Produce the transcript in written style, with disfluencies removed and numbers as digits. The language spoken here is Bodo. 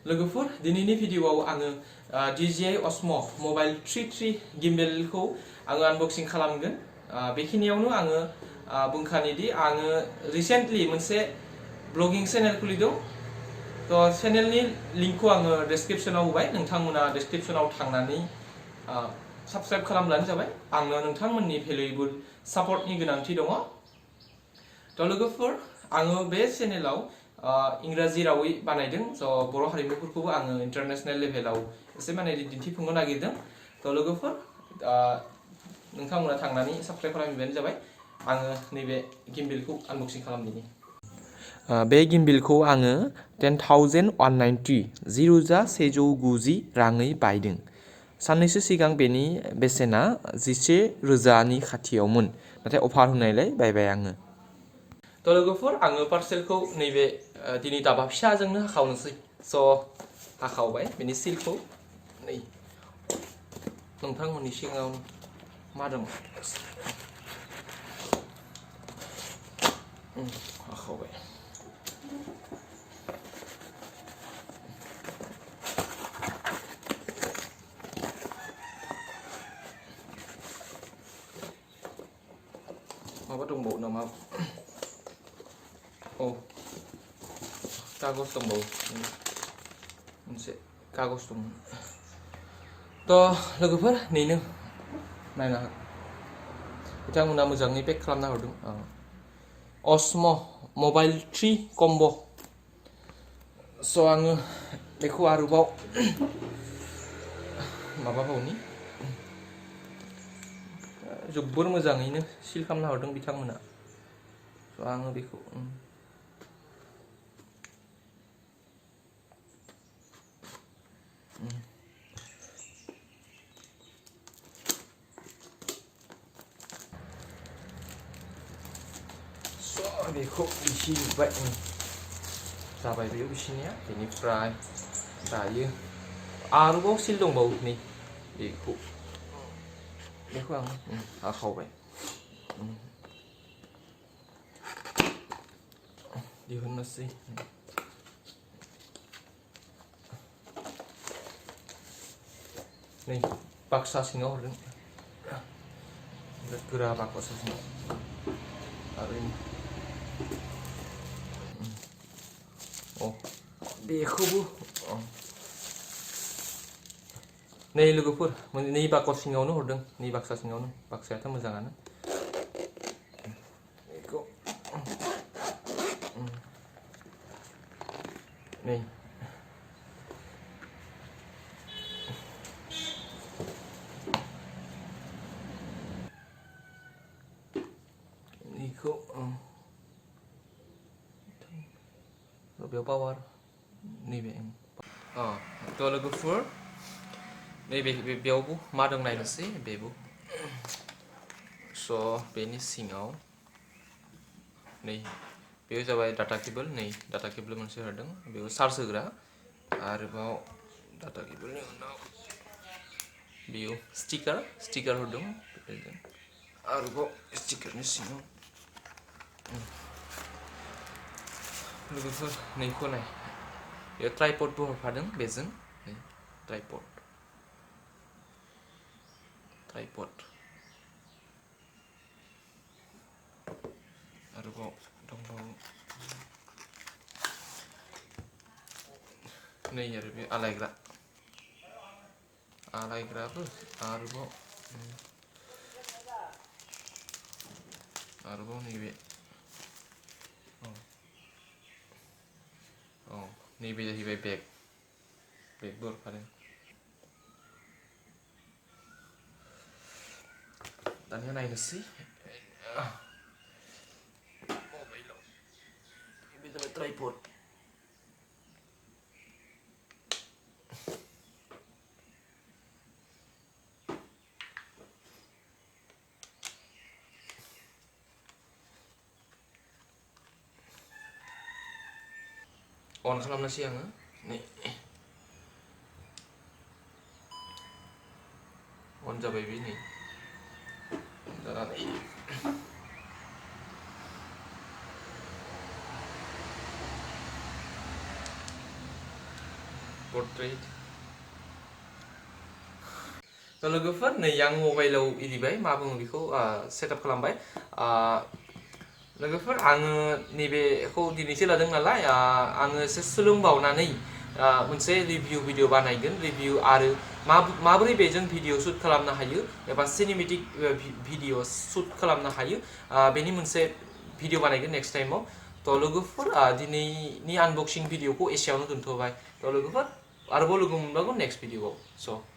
लोगोफोर दिनैनि भिडिअआव आङो DJI Osmo Mobile 3 गिम्बेलखौ आङो आनबक्सिं खालामगोन। बेखिनियावनो आङो बुंखानिदि आङो रिसेन्टलि मोनसे ब्लगिं चेनेल खुलिदों। थ' चेनेलनि लिंकखौ आङो डेसक्रिप्शनाव होबाय, नोंथांमोना डेसक्रिप्शनाव थांनानै साबस्क्राइब खालामब्लानो जाबाय। आंनो नोंथांमोननि भेलुएबल सापर्टनि गोनांथि दङ। थ' लोगोफोर आङो बे चेनेलाव इंराजि रावै बानायदों, स' बर' हारिमुफोरखौबो आङो इन्टारनेशनेल लेभेलाव एसे माने दिन्थिफुंनो नागिरदों। थ' लोगोफोर नोंथांमोना थांनानै साबस्क्राइब खालामबानो जाबाय। आङो नैबे गिम्बेलखौ आनबक्सिं खालामदिनि। बे गिम्बेलखौ आङो 10,190 10,190 राङै बायदों। साननैसो सिगां बेनि बेसेना 11,000नि खाथियावमोन, नाथाय अफार होनायलाय बायबाय आङो। थ' लोगोफोर आङो पार्सेलखौ नैबे दिनै दाबा फिसाजोंनो हाखावनोसै। स' हाखावबाय बेनि सिलखौ नै नोंथांमोननि सिगाङाव मा दं हाखावबाय। माबा दंबावो नामा? औ कागज दंबावो, मोनसे कागज दंमोन। थ' लोगोफोर नैनो नायना हो, बिथांमोना मोजाङै पेक खालामना हरदों। Osmo Mobile 3 comb'. स' आङो बेखौ आरोबाव माबाबावनि जोबोर मोजाङैनो सिल खालामना हरदों बिथांमोना। स' आङो बेखौ बेखौ बिसिबाय जाबाय बेयो बिसिनिया। बेनिफ्राय दायो आरोबाव सिल दंबावो नै बेखौ आं हाखावबाय, दिहुननोसै। नै बाक्सा सिङाव हरदों, गोरा बाक्सा सिङाव। आरो बेखौबो नै लोगोफोर नै बाकस सिङावनो हरदों, नै बाक्सा सिङावनो। बाक्सायाथ' मोजाङानो। बेखौ नै बेखौ बेयाव पावार नैबे थ' लोगोफोर नैबे बेयावबो मा दं नायनोसै बेबो। स' बेनि सिङाव नै बेयो जाबाय डाटा केबल। नै डाटा केबल मोनसे हरदों, बेयाव चार्ज होग्रा। आरोबाव डाटा केबलनि उनाव बेयाव स्टिकार हरदों। आरोबाव स्टिकारनि सिङाव लोगोफोर नैखौ नाय, बेयाव ट्राइपडबो हरफादों बेजों। ट्राइपड आरोबाव दंबावो नै आरो बे आलायग्राबो। आरोबाव नैबे नैबे जाहैबाय बेगबो हरफादों। दानिया नायनोसै मबाइलाव। बे जाबाय ट्राइपड। अन खालामनोसै आङो। नै अन जाबाय बे नै जानानै portrait तो लोगोफोर नै आं मबाइलाव इदिबाय मा बुङो बेखौ सेटआप खालामबाय लोगोफोर आङो नैबेखौ दिनैसो लादों नालाय आङो एसे सोलोंबावनानै मोनसे रिभिउ भिडिअ बानायगोन रिभिउ आरो माबोरै बेजों भिडिअ शुट खालामनो हायो एबा सिनेमेटिक भिडिअ शुट खालामनो हायो बेनि मोनसे भिडिअ बानायगोन नेक्स्ट टाइमाव तो लोगोफोर दिनैनि आनबक्सिं भिडिअखौ एसेयावनो दोनथ'बाय तो लोगोफोर आरोबाव लोगो मोनबावगोन नेक्स्ट भिडिअआव स'